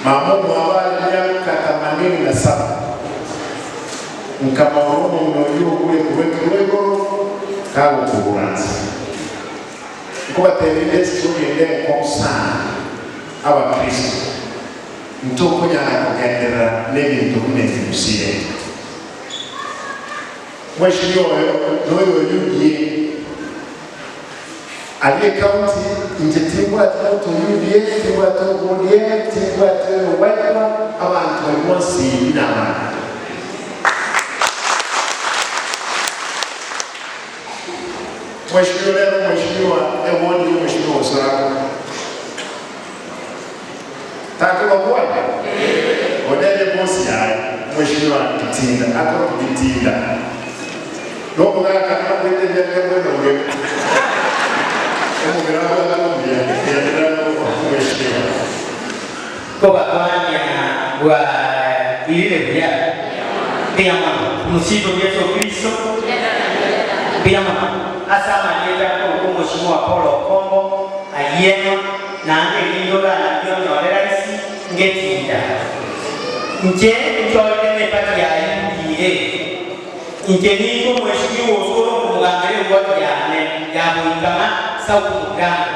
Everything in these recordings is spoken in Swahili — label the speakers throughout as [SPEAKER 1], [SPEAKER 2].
[SPEAKER 1] Mamumu abali miaka 87 nkamarumu mnoyuo kule kuwekirwego kago kuburanza nkubaterinde siturinde nkonsana abakristo ntukunyana kugendera n'ebintu binenzimusiye mheshimiwa noyo yugiye aliye kaunti nje timbwate utuyudiye timbwate ugundiye timbwate ubaitwa abantu bari munsi y'inama. Mheshimiwa leo mheshimiwa ewoni mheshimiwa Osako takuba bwana onele bosi yaye mheshimiwa Kitinda ako Kitinda noko kaka kwende kwende nge
[SPEAKER 2] Kwa bwa ilile bia pia msifu Yesu Kristo pia asa manieta kwa mheshimiwa Paul Okombo ayema na ange lindola na ndio rais ngetinda nje ntole ne pati ya UDA nje niko mheshimiwa Osoro kumugambire watu yane ya muikama sauku muganda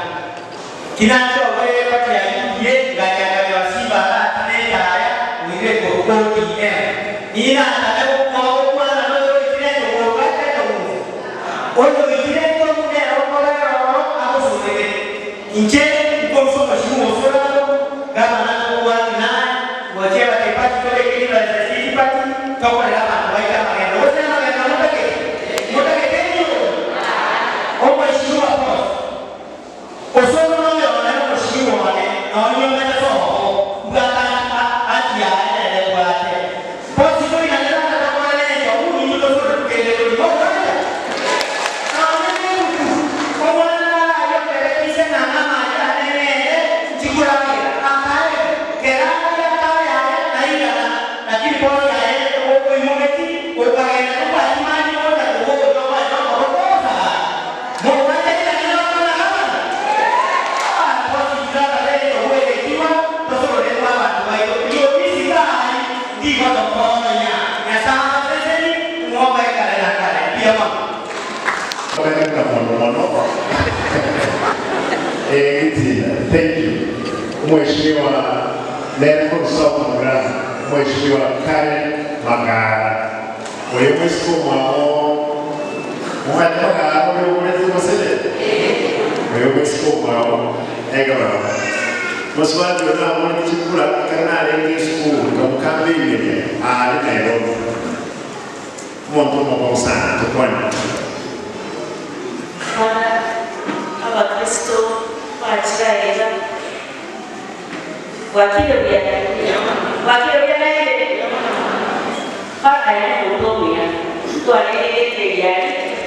[SPEAKER 2] kinacho wewe pati ya UDA ngachanga wa Simba atinetaya uire kwa ODM ina ataka kwa kwa na no itirendo kwa kwa oyo itirendo munero kwa akusumire nje mkoso mheshimiwa Osoro gava na kwa na wachewa tepati tole kili la city party tokore la waita magendo wote magendo mutake mutake tenyo o mheshimiwa boss Osoro no yo na mheshimiwa wane no yo meta so ngata ati ya ele kwate boss to ina na na kwa ne to u ni to so kele to mo na na ne ku o wana yo kele kise na na ma ya ne ne chikura akae kera ya kaya na ila lakini boss ya o o imometi o kagenda kwa imani o na ko ko ko ko ko ko mo wa te na na na na ah boss ila le to we kiwa to so le wa ba to yo yo kisika di ko to ko nya nya sa seseni mo ba kale na kale pia ma
[SPEAKER 1] Thank you. Mheshimiwa Lerko Sokra, Mheshimiwa Karen Magara. Oyo mwisiko mwao. Mwati Magara oyo mwezi mosele. Oyo mwisiko mwao. Ega baba. Mswati wana mwani chikula kana alenge school kamkambe ile. Ah, ni Nairobi. Mwanto mwa sana tukwani.
[SPEAKER 3] Abakristo bakiraera wakire bya wakire bya naye paka ya kutomia twalele ya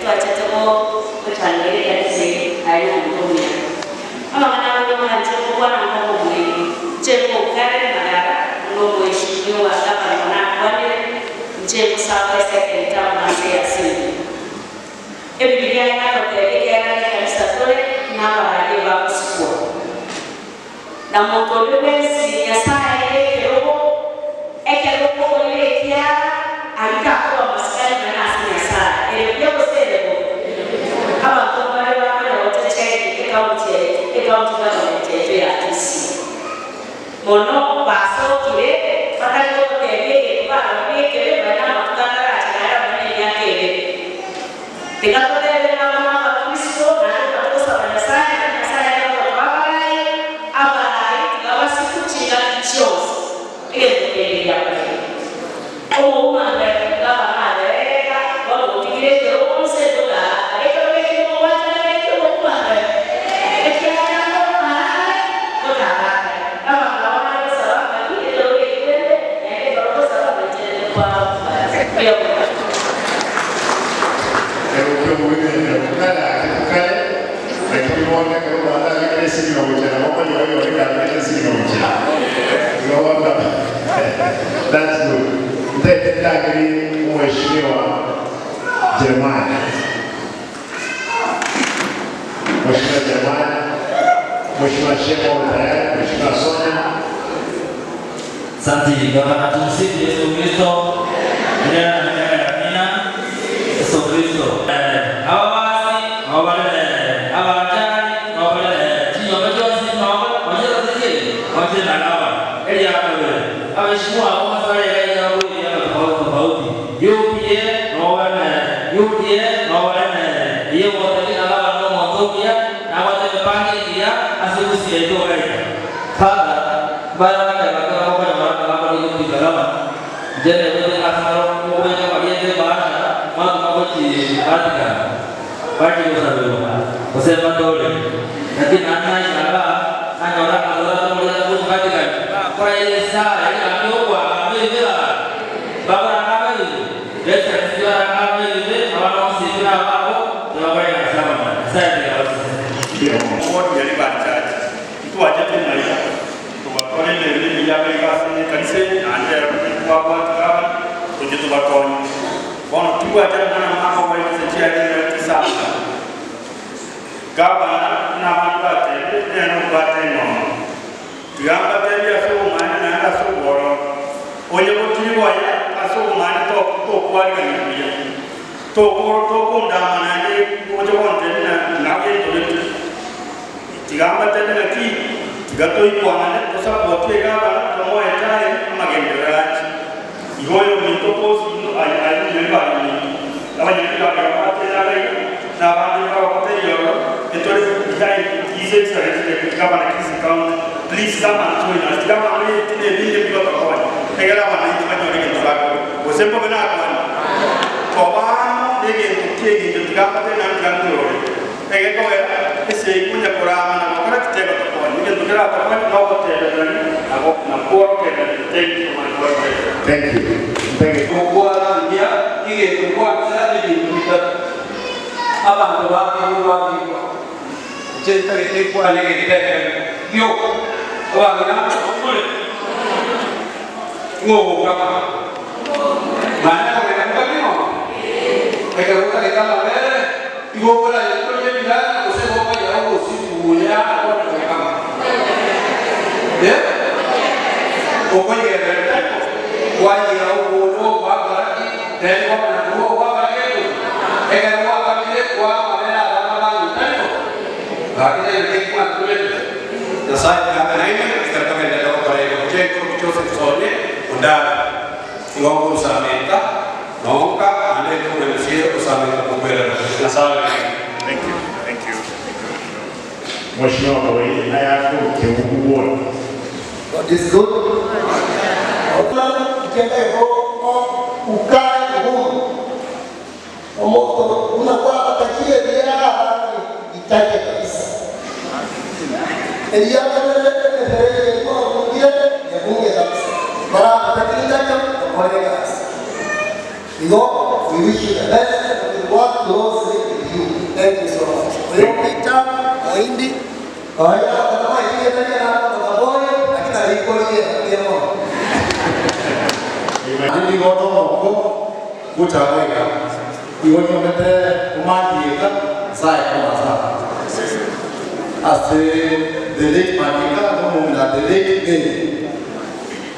[SPEAKER 3] twachatemo kutangere ya se ayo kutomia ama kana ndo manje kwa na mko mwili chemo kare magara ndo mheshimiwa hapa na kwani mchemo sawa second term na ya sisi Ebibilia yatotelekera kanisa tole n'abalade bakusukwa na muntu wese Nyasaye ekerobo ekerobo olekia alikakuwa masikani na nasi Nyasaye ebyo byose abantu bali bakora otecheki ekaunti ekaunti government yetu ya Kisii mono basokire bakalikoteleke balobekere bana bakutangara akinara bane myaka ebiri tikatolele n'abana Kristo na tukosa Nyasaye Nyasaye ababaye abaye ngabasikuchinga kyose ile ya omumanga ngaba bamutigire onse tola ekyo mubajana ekyo mumanga ekyana tola aba ngaba sababu ile ile ile sababu kwa
[SPEAKER 1] That's good. Mtetendagiri Mheshimiwa Jeremiah. Mheshimiwa Jeremiah, Mheshimiwa Shemo tayari, Mheshimiwa Sonia.
[SPEAKER 4] Asante gavana, tumsifu Yesu Kristo. Milele na milele amina. Yesu Kristo. Hawa basi, hawa wale, hawa ajali, hawa wale, chiyo majozi, hawa majozi zikiri, waje na gava. Eli hapa wewe. Aweshimua hawa maswali ya ya huyu ya tofauti tofauti. UPA no wale, UDA no wale. Hiyo wote ni alama no mwanzo ya na wote mipango ya asikusi ya hiyo wewe. Father, bana jene wete asaro kuwenya waliende baasha matu makochi Vatican bati kusabiwa kusema dole lakini anna isaba anyora alora tumulira ku Vatican kwa ile saa ile amekwa amevira baba angawe lesa ndio angawe ile hawana usifira wao ndio nasema sasa
[SPEAKER 5] ndio mmoja yali bachache mtu aje tena tubatwale ile ya kanisa nande kwa tuje tubakonye bono tubwate mwana mama wa sentia ya kisasa gavana na bantu batebe neno bateno tuyamba tebi aso mwana na aso boro onye kutibwa ya aso mwana to to kwali ni to ko to ko ndamana ni ojo konte na na ke to tigamba tebi na ki tigato ikwana tosapotie gavana tomoetae magendererachi igoyo mintokosi please come and join us. Come and
[SPEAKER 1] Thank you. Thank you.
[SPEAKER 5] Thank you. Thank you.
[SPEAKER 1] Mheshimiwa Boyd, na yako keuguo.
[SPEAKER 6] God is good. Ukae huru. Omoto unakuwa atakie biara itake kabisa. Elia kana ndio kwa bunge ya bunge kabisa. Mara atakinda kwa kabisa. Igo, we wish you the best and we work closely with you. Thank you so much. Peter Moindi. Haya, kama ile tena na boy lakini alikolia ndio.
[SPEAKER 1] Ndi goto moko kuchaweka. Iwonyo mete umandieka sai kwa sa. Ase the late Mandika no na the late name.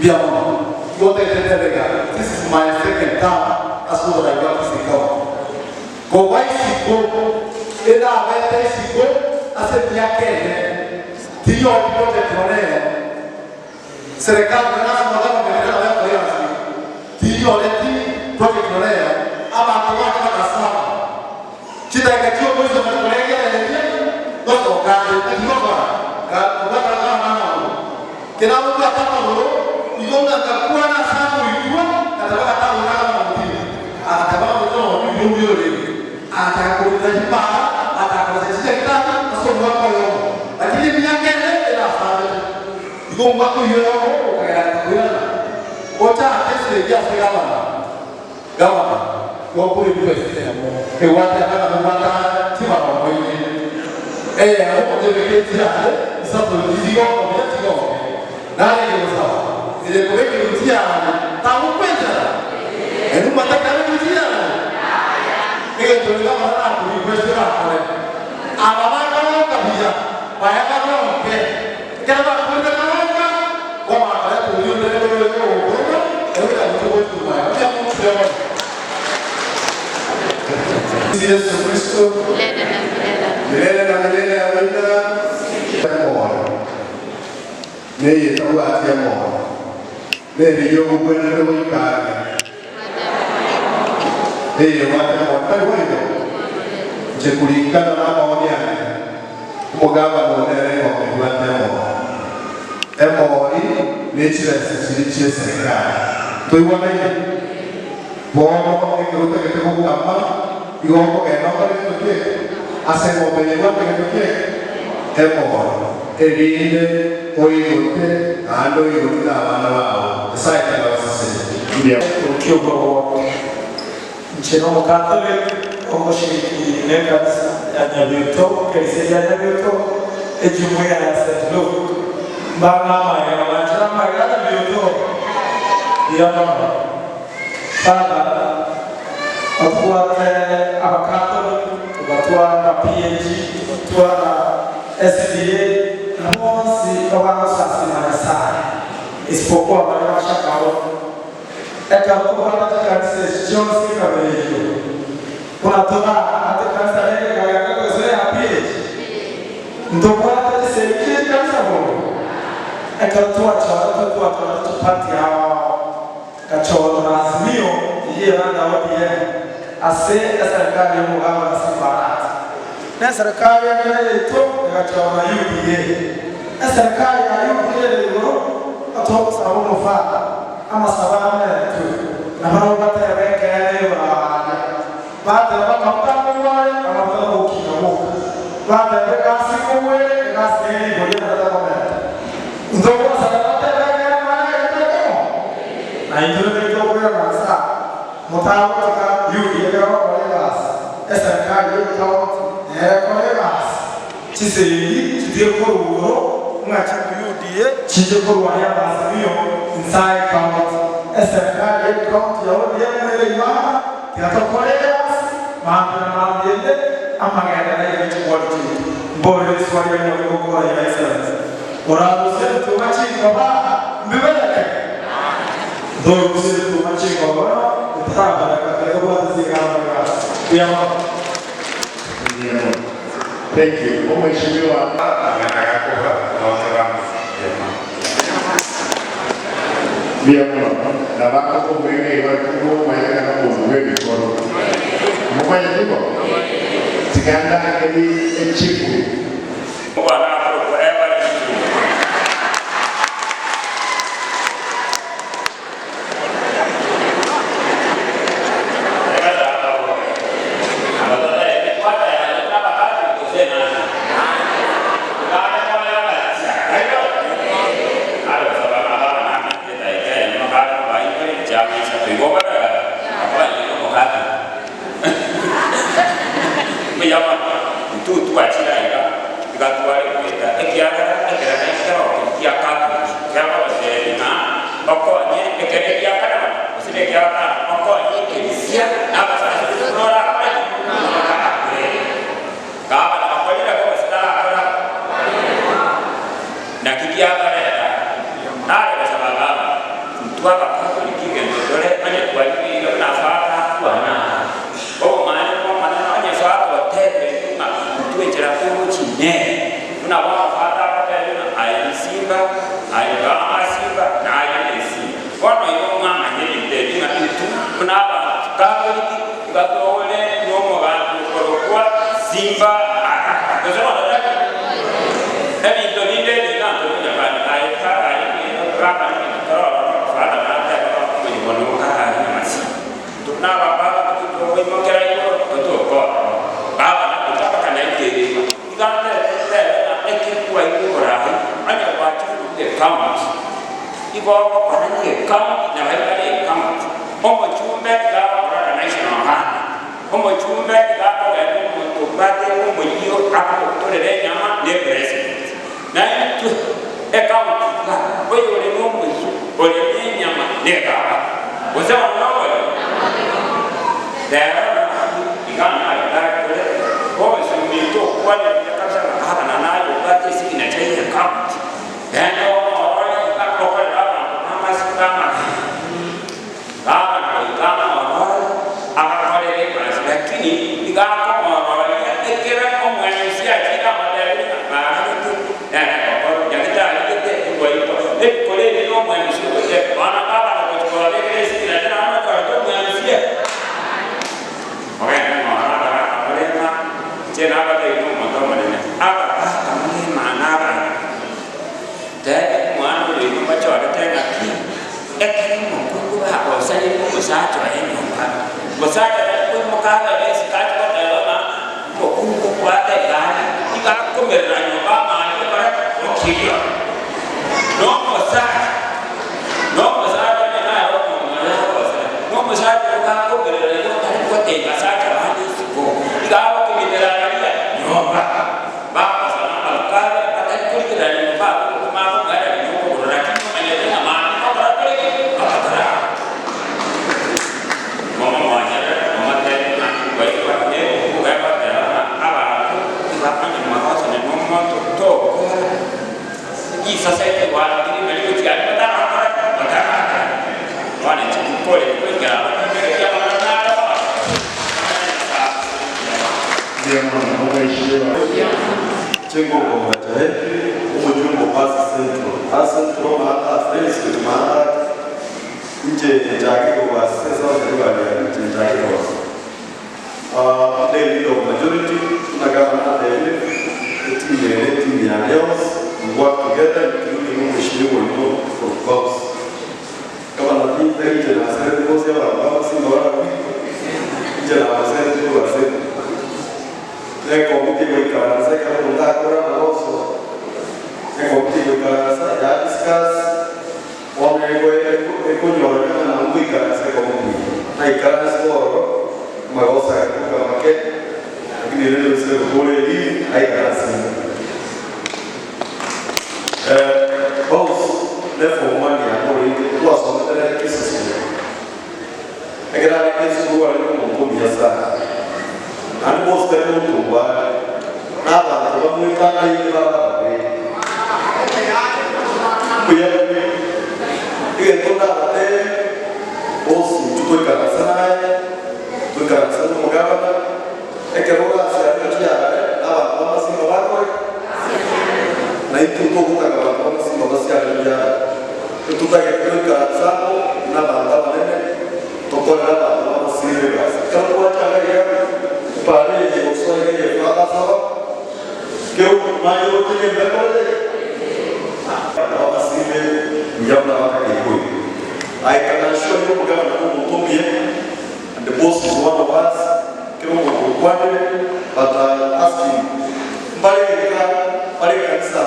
[SPEAKER 1] Biamo. Yote tetega. This is my second time as what I got to see. Ko waisiko ena mete isiko ase miakene. Tiyo project wanene. Serikali na madama mwenyewe na kwa hiyo tiyo leti project wanene aba kwa kama sawa. Chita ikachio mwezi wa kulegea ile ndio kazi ndio kwa ka kwa kama na kila mtu ataka igona takuwa na samu itua atabaka tabu na mutini atabaka mtoto ndio ndio ile atakuwa jipa atakuwa kitata asomo kwa yo lakini miaka ile ila sabe igomba ko yo ukagera kuyana ocha atese ya se gavana gavana yo kuri president e wata kana wata tima kwa ile eh hapo ndio kile sasa ndio ndio nani ndio sawa ile kuweka kutia tamukwenda enu mataka kutia ile tuliwa mara kuikwenda kule ababa kabisa baya kama ke kama kwenda kama kwa maana tulio ndio
[SPEAKER 7] Tumsifu Yesu Kristo. Milele na milele amina. Moyo. Neye tabwatia moyo. Neye yogwenere goikare. Neye wate moyo. Tari wendo. Nje kulingana na maoni yake. Umugaba nonere ng'ombe bwate moyo. Emori nechirese chiri chie serikali. Tuiwanaine. Bono ekerutagete gokama igoko genda okorete kie ase ng'ombe yegwatagete kie emori erinde oigote naende oigote na abana bao Nyasaye tabasase.
[SPEAKER 8] Ukiuko nchini Catholic omushiriki ne kanisa ya Nyabioto kanisa ya Nyabioto ejumuiya ya St. Luke mbangama ya manjama ya Nyabioto ya mama Father batwate abakatoliki batwara PNG batwara SDA na bonsi babangosasima Nyasaye isipokuwa bali bashakaho ekakuhana kanisa kyonse kabeyo unatoka ate kanisa leke kagakakozere ya PH ndokwata kiserikiri kanisa bono ekatuwachora tuwachora tupati hao kachoro na azimio iye randa ODM ase serikali y'omugabo na Simbarati ne serikali yetu ikachora UDA ne serikali ya UDA rero atogosaba omufata amasaba ametu na baro baterekere barabara bateba kamutamubare amabuta gukina buka batebe gasi kumwe gasi neri goria natakometa ndogosaba baterekere mara na indure nitokora nasa mutagotika UDA gakore gasi eserikali y'ekaunti nerekore gasi chiseri chitie korugoro ng'acha UDA chije korwania azimio inside county eserikali y'ekaunti ya ODM nere imara tiatokore gasi maambira mambiende amagenda na ile quality mbore swali ya gukora ya excellence orarusie tumachingo ba mbibeleke ndorusie tumachingo ba
[SPEAKER 7] Thank you. Mheshimiwa Bia muno na bako kumwenge iwa kumo mayaka na mundu wewe koro. Mumanya ndiko? Tiganda keli echiku.
[SPEAKER 9] Bwana forever. Lakini Ekirimo kuba osale omusacha waenyumba musacha mukaba esikati kotebama okungu kwata egari igakomerera nyumba amani okora okiryo nomusacha nomusacha nomusacha ukakomerera koteba sacha bandi isiko igabakomerera nyumba bakosana balukaba batalikurikira nyumba kumako ngara nyumba lakini manyete amani okora kore bakatara mama mwanyere mama tena kwa hiyo kwa aba ibapanga makosa ni mama to hii sasa ile kwa lakini mali kwa mtaka mtaka wana chukua kwa
[SPEAKER 7] Chengo kwa umujumbo pasi centro asentro mata friends mata nje njake kwa sasa kwa nje njake kwa the leader of majority tunagana na the team ya Leos we work together including mheshimiwa Wino from Cops kama na team nje na sasa kwa sababu baba simba wala nje na sasa kwa sasa ne komite goikaransa kama ndakora magoso ne komite goikaransa ya discuss one go ekunyora na ngoikaransa komite na ikaransa oro magosa kama make lakini leo sio kule hii haikaransa boss therefore money akori kwa sometele kisusu ekera kisusu wali kumkumia sana and most people to buy n'abantu bamwe kandi barabe kuya iyo ndate boss tutoikaransa naye tuikaransa n'umugabana ekerora asiarira n'abantu b'amasimba bakore na itu tugutaga abantu b'amasimba basiarira tutage tuikaransa n'abantu abanene tukorera abantu b'amasimba basi kandi wacanga pare uswahili kwa sawa keu mayo tene mbele abasibe yabla wakati I can assure you mugabana kumutumie and the boss is one of us keu mukwande but I ask him mbale ka mbale kanisa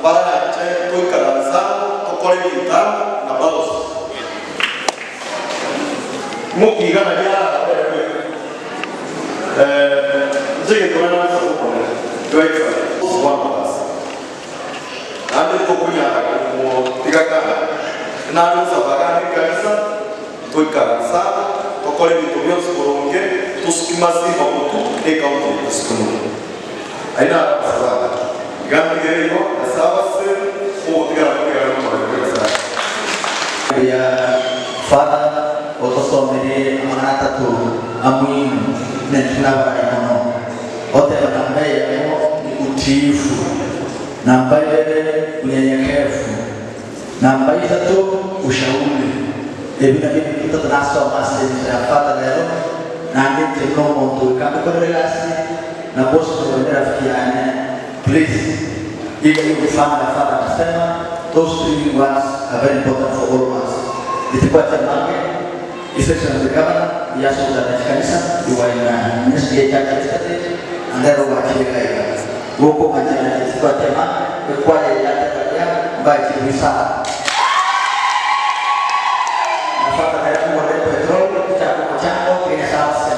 [SPEAKER 7] bara che tuikaransa tokore bitano na boss mukigana ya nzige tunaona one of us. Nandi tukunya kumutiga kana narusa bagani kanisa tuikaransa tokore bintu byose kurunge tusukimasi makutu e kaunti tusukumu aina sawa gambi gerego sawa se kumutiga na
[SPEAKER 1] ya father otosomere amana tatu amuhimu na tunabarai ote namba ni utiifu, namba 2 unyenyekevu, namba 3 ushauri. Ebi na bibi mtoto nasoma sasa ya leo na ndite no muntu kama korelasi na boss kwa rafiki yane please ili kufanya na father anasema those three words are very important for all of us. Itakuwa tamake Instruction of the governor, yaso za kanisa, iwa ina ministry ya church andero wa chile woko majina itakuwa tema kwa ya ya mbaji wisa nafaka karibu wa petrol cha kuchango kwenye sasa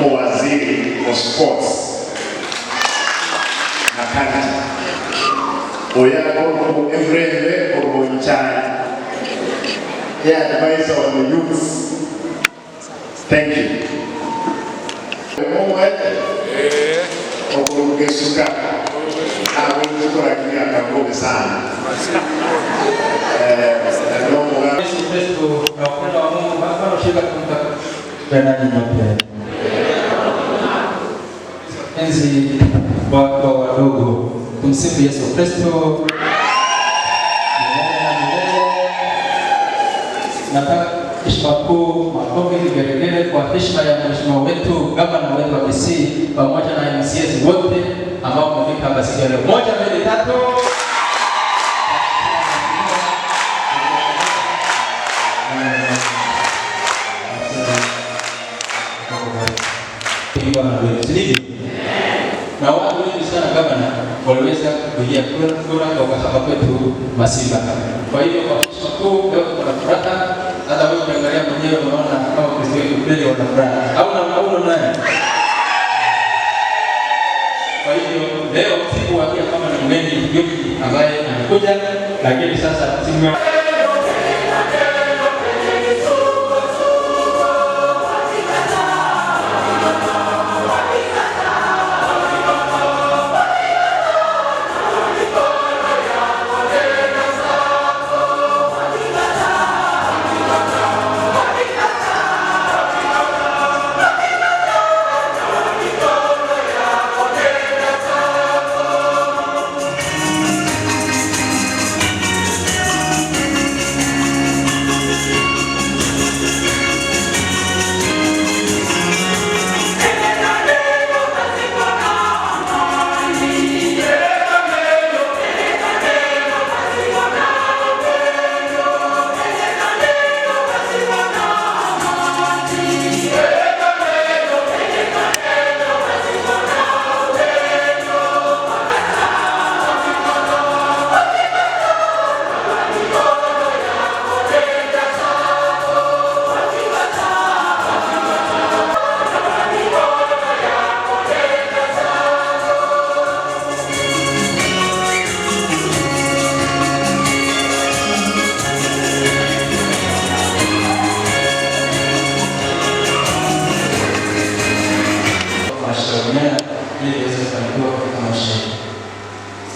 [SPEAKER 10] Mwaziri wa sports na culture oyako emrembe ogonchai yeah, advisor on the youths. Thank you. Okurugesuka awezikorakiria kagobe sana.
[SPEAKER 4] Yesu Kristo na upendo wa Mungu Baba na ushirika nanyi nyote. Enzi watu wadogo, tumsifu Yesu Kristo. Nataka heshima kuu, makofi, vigelegele kwa heshima ya mheshimiwa wetu gavana wetu wa Kisii pamoja na MCAs wote ambao wamefika hapa siku ya leo. 1, 2, 3. waliweza kupigia kura kwa hapa kwetu Masimba. Kwa hiyo kwa heshima kuu leo tuna furaha, hata wewe ukiangalia mwenyewe unaona kama Kristo wetu kweli wana furaha. Au na au naye. Kwa hiyo leo sikuwaambia kama ni mgeni yupi ambaye anakuja, lakini sasa simu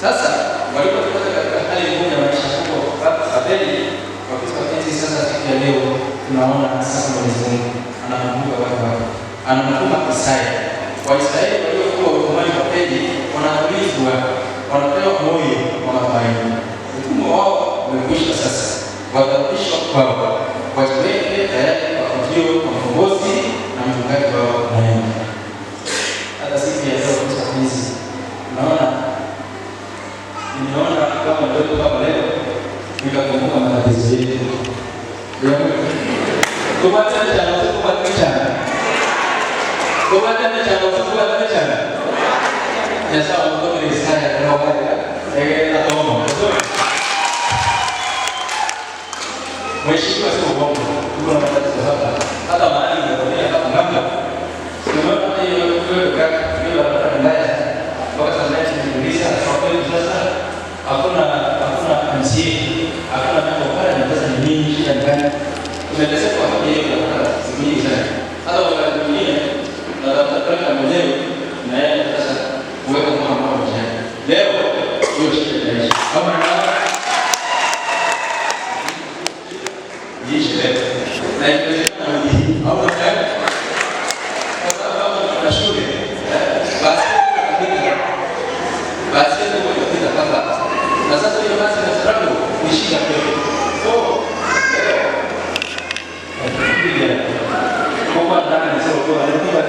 [SPEAKER 4] Sasa walipotupata katika hali ngumu ya maisha huko Babeli, Wakristo wapenzi, sasa siku ya leo tunaona sasa Mwenyezi Mungu anakumbuka watu wake, anamtuma Isaya. Waisraeli waliokuwa utumwani Babeli wanatulizwa, wanapewa moyo wa matumaini. Utumwa wao umekwisha sasa, watarudishwa kwao, wajiweke tayari kwa ujio wa mkombozi na mchungaji wao mwema. Hata siku ya leo Wakristo wapenzi, tunaona nimeona kama ndoto kama leo nikakumbuka matatizo yetu. Mheshimiwa, sio uongo, tuko na matatizo hapa, hata mahali umetokea hapa ng'ambo. Tumeona hiyo hiyo kaka, hiyo barabara mbaya sana. Mpaka sasa tunajiuliza kwa kweli sasa hakuna MCA, hakuna mambo pale, na sasa ni nini shida ni gani? Tumeteseka kwa sababu hiyo barabara siku nyingi sana. Hata wakati mwingine tunatafuta trekta mwenyewe na yeye sasa kuweka kama mambo njiani. Leo hiyo shida inaisha. Kama iishe leo na ikiwezekana wiki hii au na kwa sababu tuna shule basi basi ndio itapita hapa na sasa hiyo basi na struggle ni shida kweli. So kwa nataka niseme kwa nini kwa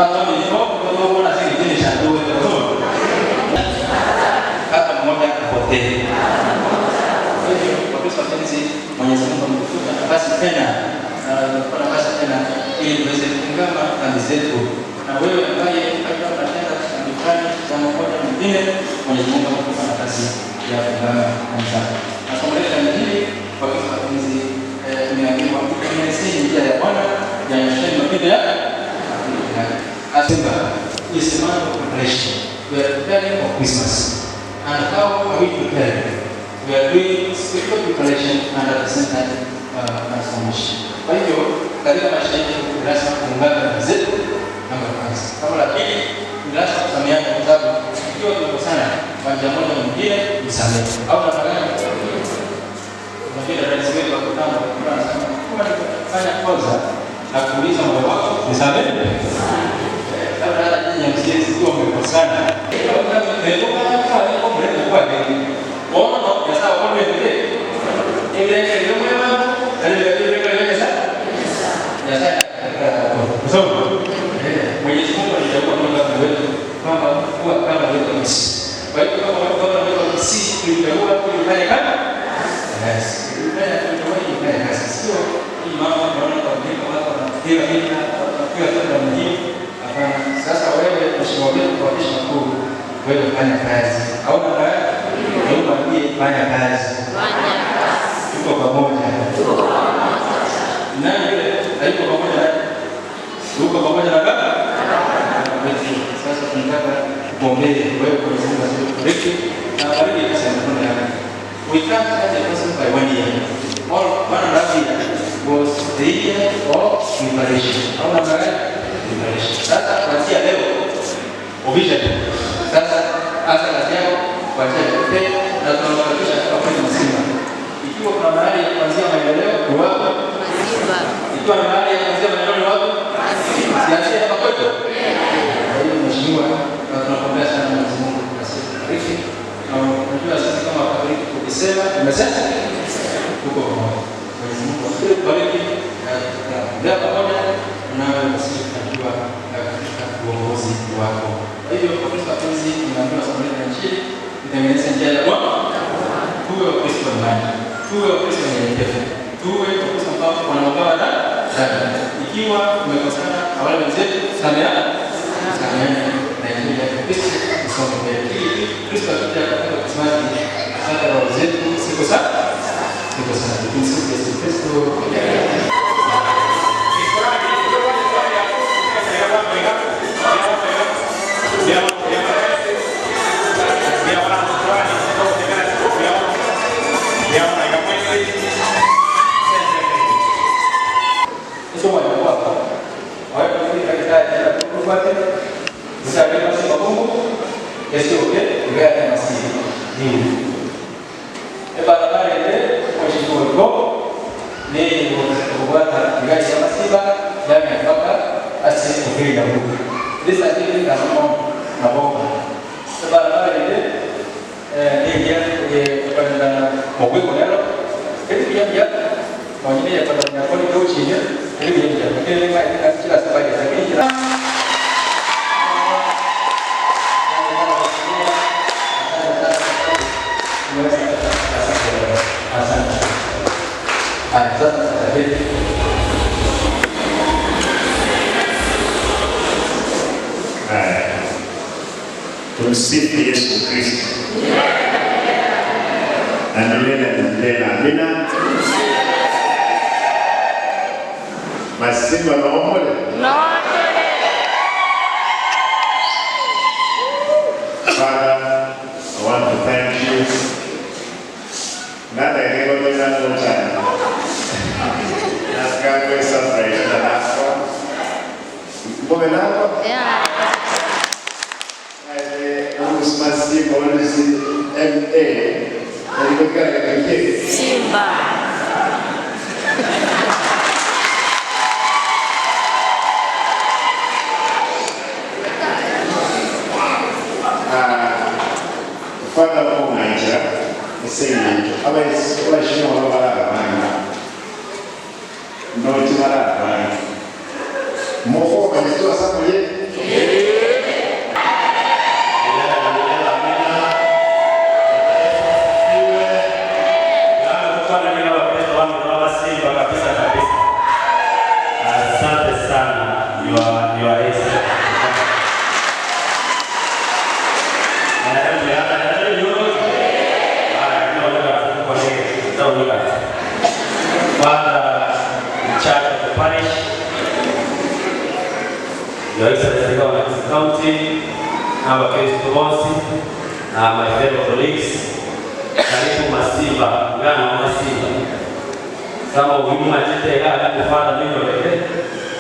[SPEAKER 4] kwa kwa kwa kwa na sisi chini cha ndoa hata mmoja apotee. Kwa wapenzi, Mwenyezi Mungu ametupa nafasi tena na ametupa nafasi tena ili tuweze kuungama dhambi zetu. Na wewe ambaye labda unatenda dhambi fulani jambo moja mwingine, Mwenyezi Mungu amekupa nafasi ya kuungama dhambi zako. Na somo letu la Injili kwa Kristo wapenzi, tumeambiwa itengenezeni njia ya Bwana, yanyosheni mapito yake. Asema is a month of preparation. We are preparing for Christmas. And how are we preparing? We are doing spiritual preparation and at the same time transformation. Kwa hivyo katika maisha yetu ni lazima kuungana na wenzetu namba kwanza. Kama la pili ni lazima kusameheana, kwa sababu ikiwa tumekosana kwa njia moja nyingine nisamehe. Au namna gani? Unajua rais wetu wa kitambo alikuwa anasema kama nikifanya kosa na kuuliza moyo wako nisamehe. Labda hata nyinyi msiwezi kuwa mmekosana. Mwenyezi Mungu alichagua kama wetu kwamba kuwa kama wetu sisi. Kwa hiyo kama kama wetu sisi tulichagua kufanya kazi. Yes. Tulifanya kufanya kazi. Sio hii mambo tunaona kwa mjini watu wanapiga vita, watu wanapiga vita mjini. Hapana. Sasa wewe mheshimiwa wetu kwa heshima kuu
[SPEAKER 11] Wewe fanya kazi. Au na wewe mwambie fanya kazi. Tuko pamoja. Nani yule? Hayuko pamoja naye? Uko pamoja na baba? Sasa tunataka kuombee wewe kwa Mungu azidi na bariki kazi ya mikono yako. We can't judge a person by 1 year. All 1.5 year was the year of liberation. Au namna gani? Liberation. Sasa kuanzia leo officially. Sasa hasa kazi yako kuanzia leo na tunawakaribisha hapa kwenye Msimba. Ikiwa kuna mahali ya kuanzia maendeleo ni wapi? Ikiwa ni mahali ya kuanzia maendeleo ni wapi? Sianzie hapa kwetu. Kwa hiyo mheshimiwa, na tunakuombea sana Mwenyezi Mungu asibariki. Na unajua sisi kama Wakatoliki tukisema tumesema tuko pamoja. Mwenyezi Mungu akubariki na tutaendelea pamoja nawe usifanikiwa katika uongozi wako. Kwa hivyo Wakristo wapenzi, tunaambiwa somo letu la Injili, tutengeneze njia ya Bwana. Tuwe Wakristo wa imani, tuwe Wakristo wanyenyekevu, tuwe Wakristo ambao wanaogawa dhambi. Ikiwa tumekosana na wale wenzetu, sameana, sameana na Injili ya Kristo isonge mbele. Ili Kristo akija katika Krismasi, asante roho zetu siku sana, siku sana. Tumsifu Yesu Kristo.
[SPEAKER 10] Tumsifu Yesu Kristo. Na milele na milele. Amina. Masimba naomole. Father, I want to thank you. Nada ngeko tena ngochana. Nasika surprise na nako. Mbona nako?
[SPEAKER 12] Yeah.
[SPEAKER 10] Masimba olusi MA.
[SPEAKER 12] Simba.
[SPEAKER 10] Father Mungu esengencho abashimwa babalala bangi nokibalala bangi mukhomanyitwa samuye.
[SPEAKER 4] Asante sana, you are Father in charge of the parish, Your Excellency Governor of the County, our Kristo Bosi, my fellow colleagues, karibu Masimba, ngana Masimba. Kama umuhimu ajite kama kufanya nini wale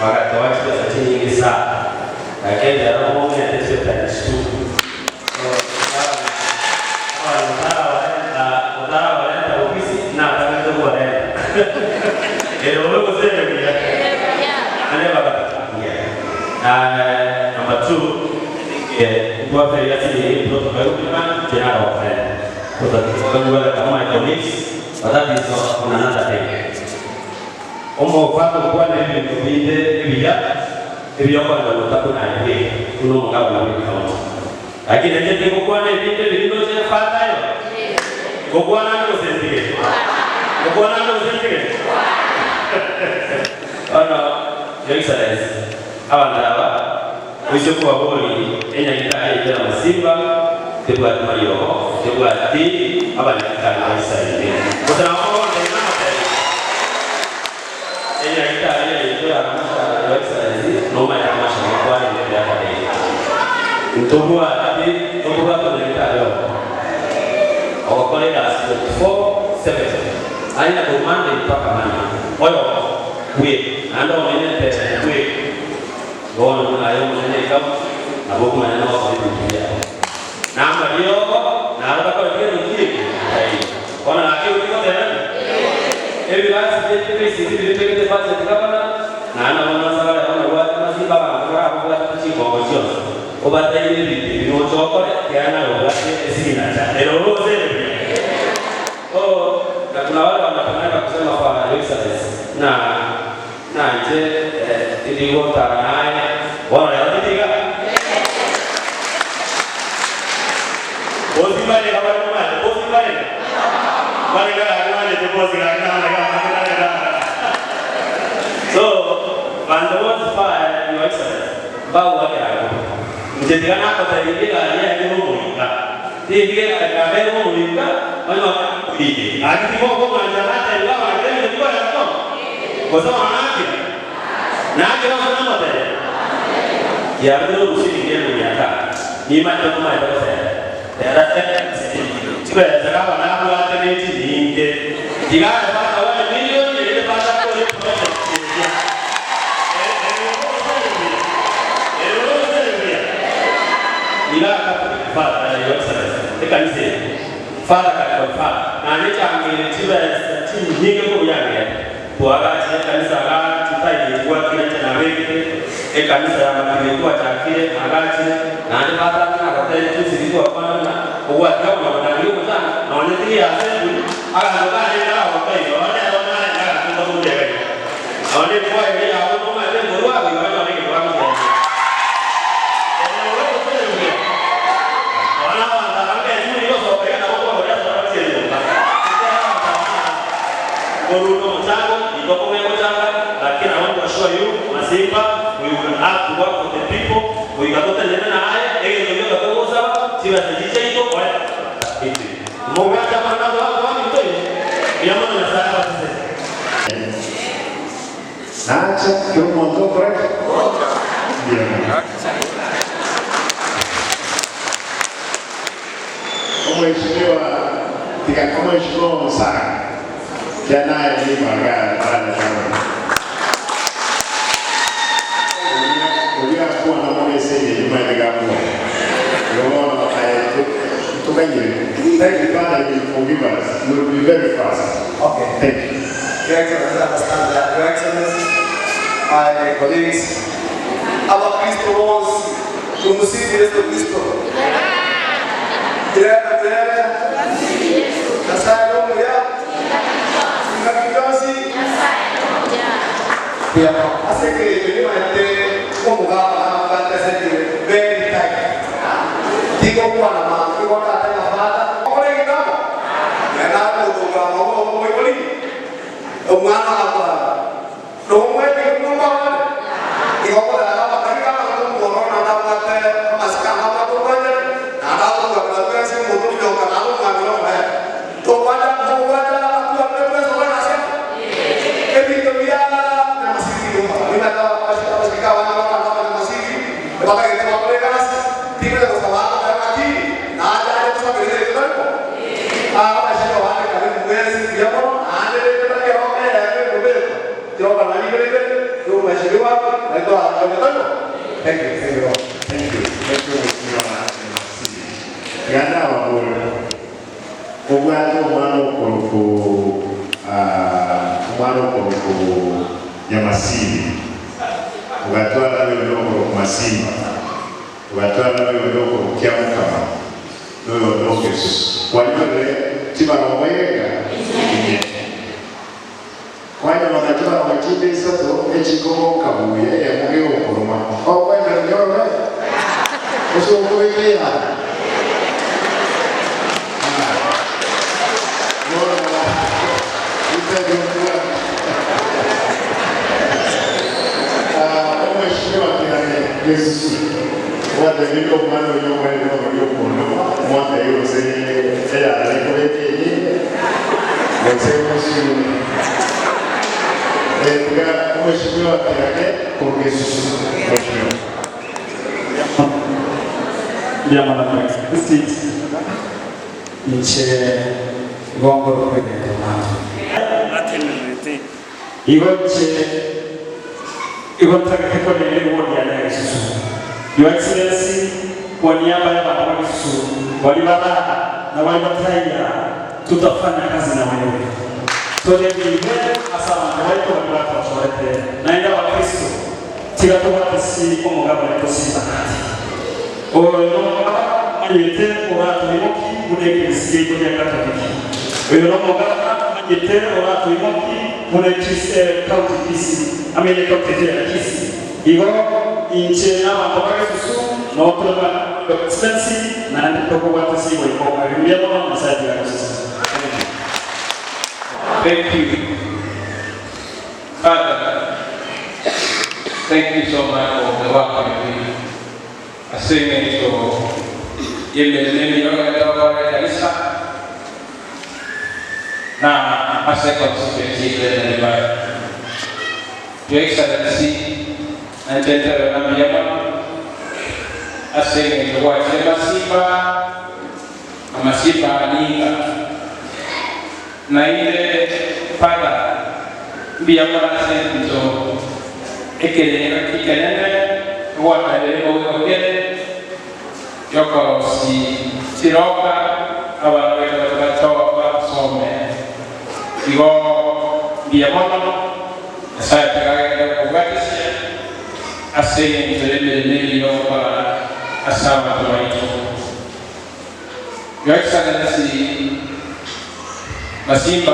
[SPEAKER 4] wakati wake pesa nyingi sana. Lakini ndio mume ateshe tatizo. Number two, but that is on another day. Omo kwa ne binde ebya ebyokola otakuna ye kuno mugabo na kaunti. Lakini nje kwa ne binde bilino je fatayo. Kokwana no sentike. Kokwana no sentike. Ono Your Excellency, abana aba uze kubaboli enya itaye ya Masimba Tebwati Marioko, tebwati abanyakitari ba Israeli. Gusa nabo enyagitari yaitwe amasha ya Israeli nomanya amasha makwari yakadei. Ntobwati tobwati abanyakitari oko. Okolera 24/7. Aina kumande mpaka mana. Oyo kwe ando menete kwe. Gono na yo mwenye kam abo kumanya na kwa Biblia. Namba hiyo na hata kwa kile kile. Ona na kile kile tena. Ebi basi kile sisi vile vile pata tikabana na ana wana sawa na watu masiba ba kwa kwa chiko kwa obata ile bibi no chokore kiana obate esina cha. Ero rose. Oh, na kuna wale wanapenda kusema kwa Exodus na nje iligota naye wana yatiga. Bosi bale habari mama, bosi bale. Bale ga bale te bosi ga na na na na. So, bando was fire your excellence. Bawo wa ya. Mjetigana kwa tayiga ya ni mumu. Tiga ka be mumu ka, bano kuije. Akiti ko ko na na ila wa kile ni kwa ko. Kwa sababu anaki. Na kila mtu mmoja. Ya ndio usini ngeno yaka. Ni ma to ma to se. Era chibe zakawa na kwa teneti ninge. Diga pa wa milioni ile pata kwa project. Ila ka fa your excellence. Ekanise. Fara ka fa. Na ni changire chibe chinyinge ko yange. Bwagachi kanisa ga tutayi kwa kile cha naweke ekanisa ya makile kwa chakile magachi na ni bata na kata tusi kwa kwa na kwa kwa na ndio kwa na onye ya assembly aga ndo ka ni na wa kai one ona na ka ndo ndo ya kai one kwa ile ya kwa ma te ngoro wa kwa na ni kwa kwa wana wa na ka ni yo so ka na kwa kwa ya so ka ti Boruno mchango itoko mchango lakini I want to assure you Masimba we will have to work for the people we got to tell na haya ege ndio katoza siba tijiche iko kwa hivi Mungu atamana kwa mtu ya mwana na sana sisi
[SPEAKER 10] Nacha kyo monto correct? Ndio. Mheshimiwa tika mheshimiwa Musaka jana ni magari pale sana. Ulia kuwa na mwana sije nyuma ya gapo. Ndio tukanye. Thank you Father, you will forgive us. We will be very fast.
[SPEAKER 8] Okay.
[SPEAKER 10] Thank you.
[SPEAKER 8] Your Excellency, understand that. Your Excellency, my colleagues, Abakristo bonse, tumusifu Yesu Kristo. Tena tena. Nyasaye nomuya. Ngakitosi. Yeah. Aseke yoni omugamba abadde very tight. Tiko kwa na ma, tiko na tena fata. Okole ngamo. Yana kuduga mo mo ikoli. Omwana akwa. No mwe ni ngomba wale. Tiko kwa na ma kanga na ko na na ma te maska na ma ko kwa na na ko kwa na se mo to yo ka na mo ma no me. To kwa na ko kwa na ku na na so na se. Ebi to ya na masiki yo. Ni ma ta pasika wa na na masiki. Baka kita mau lekas. Tiga ko sa wa na aki. Na ja ko sa bere ko ko. Ah así lo van a caer mujeres y amor, antes de que te lo que era que yo para la libre yo me llevo a toda la.
[SPEAKER 10] Thank you, thank you. Thank you. Thank you, Mheshimiwa. Ganda wa obwato omwana okuluku omwana okuluku Nyamasibi ogatwala n'oyo n'okuluku Masimba ogatwala n'oyo n'okuluku Kyamukama n'oyo n'okesu waliwo tibalomwega kwanya bakatwala makinde isatu ekikomoka buye emuge okuluma okwenda nyoro osobola Mheshimiwa Kirane Yesu. Mwategeeka omwana oyo omwene oyokunuma mwateeyose eyalekolekeyi osemusuule nga mheshimiwa Kirage kurugesusu mheshimiwa
[SPEAKER 12] nche gongoro kwegenda igoche igotagete nene wodi ya Gisusu. Your Excellency, kwa niaba ya watu wa Gisusu walibaba na walibataya, tutafanya kazi na wewe tolebiwe asa abantu baito walibatochorete naenda wa Kristo tigatobwatesi omugabo netosimba kati oyo manyete oratoimoki munekirisiye ya Katoliki oyo nomugabo manyete oratoimoki munekise county Kisii amenye county ya Kisii igo inche n'abantu ba Gisusu noturaba Excellency na ndikobwatesi goiko abimbia mono nasaye ya Gisusu.
[SPEAKER 11] Thank you. Father, thank you so much for the work you do. Aseme to yeye nemi yoga kanisa na ase constituency ile ni. Your Excellency, nantentero na miyama aseme to wa masimba amasimba aninga na ile pada mbiyama aseme to ekele kikenene wakalele ogere yokorosi tiroka abantu bato basome igo mbiyama Nyasaye tegagenda kubatisia asenge nitelele yokora asaba tuwaito. Your Excellency, Masimba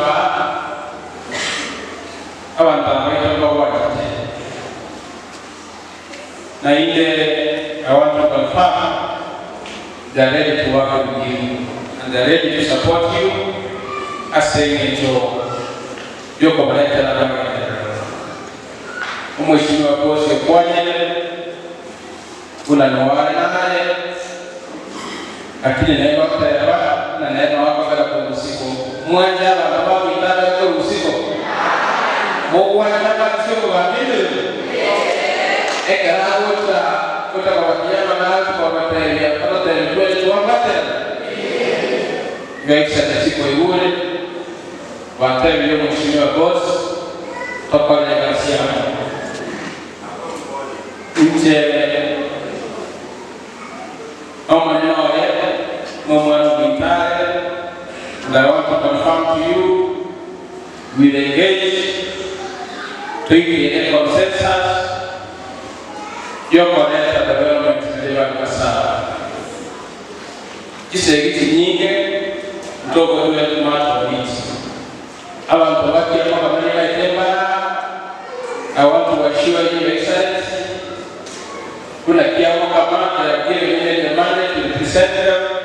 [SPEAKER 11] abantu abaito bawatite na ile I want to confirm they are ready to work with you and they are ready to support you asenge to yoko baleta na bagenda Mheshimiwa Bosi Kwanye kuna nwale naye lakini naye bakutayaba na naye wabagala ku usiku mwanja abantu bakwitala ko usiku mugwanja bakisiko babiri ekera gota kota kwa na kwa bataya bataya kwetu wabate Excellency kwa ibure bataya Mheshimiwa Boss tokole Garcia nje omanyoye mumwana mwitare and I want to confirm to you we will engage to create a consensus yokoleta development ndibakasaba kisegiti nyinge mtoko tuwe tumato miti abantu bakiamo kamanya itemba I want to assure you Excellency kuna kiamo kama ya kile ile demande to represent them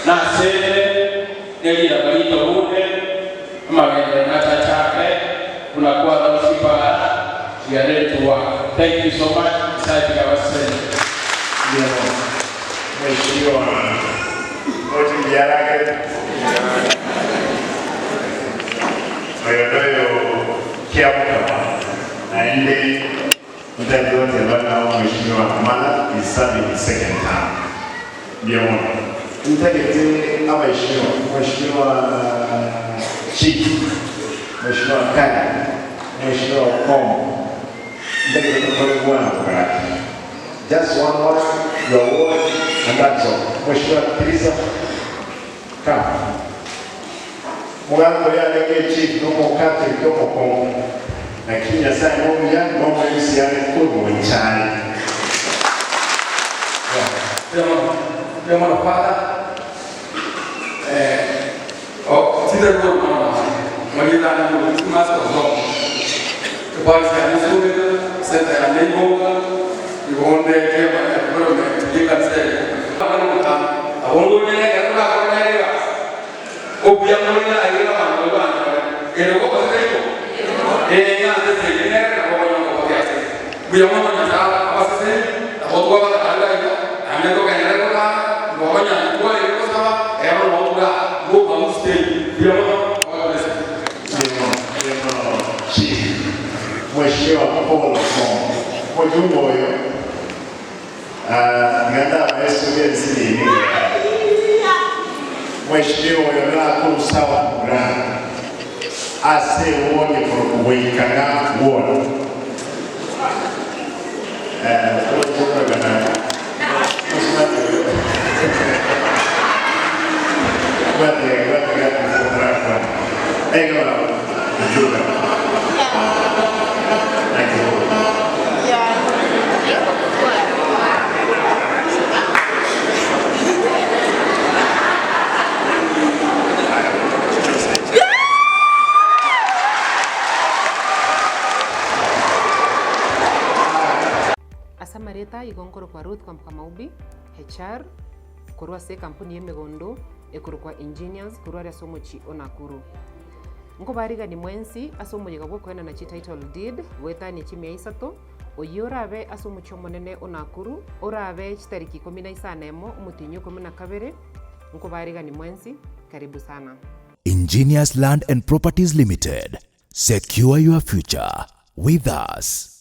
[SPEAKER 11] na sele neli la balito bude ama wende hata chake kuna kwa na we are ready to work. Thank you so much. Asante kwa waseni.
[SPEAKER 10] Mheshimiwa Oti Yarage oyo kiamo kama na inde mtandao bana Mheshimiwa Kamala is serving his second term. Ndio mwana. Mtagete abaheshimiwa, Mheshimiwa Chief, Mheshimiwa Kanya, Mheshimiwa Komo. Mtagete kwa bwana kwa. Just one word, your word, and that's all. Mheshimiwa Kirisa, come. Mugambo ya leke chief no mokate no mokongo. Lakini Nyasaye nomuya nomwemisiane kurunchane.
[SPEAKER 13] Mwana father tita ko mama malila na ko mas ko so ko pa si ani sube senta ya nengo ibonde ke ma development ke kan se ano ka awongo ne ka ka ko ne ka o buya mo na ai ka ma ko ba e lo ko se ko e ya se se ne ka ko no ko ya se buya mo na sa pa se na ko ko ba ala ya Naende togenderere gotara, ngokonya ntware gosaba, ero notura, ngoka mustay. Bila mono, God bless you.
[SPEAKER 10] Chief, Mheshimiwa Paul Okongo, mujumbe oyo nganda abayesuubira ensiriini Mheshimiwa oyo nakurusawa kugurana ase wonye kuwikana wona
[SPEAKER 14] Asamareta igonkoro kwa Ruth kwa Mkamaubi HR korwa se kampuni y'emigondo ekorokwa Engineers korwa aria ase omochi o Nakuru. Nkobarigani mwensi ase omoyega bwa okoenana chi title deed goetania chimia isato oyio orabe ase omochi omonene o Nakuru orabe chitariki ikomi na isano emo omotienyi ikomi na kabere nkobarigani mwensi karibu sana.
[SPEAKER 15] Ingenious Land and Properties Limited. Secure your future with us.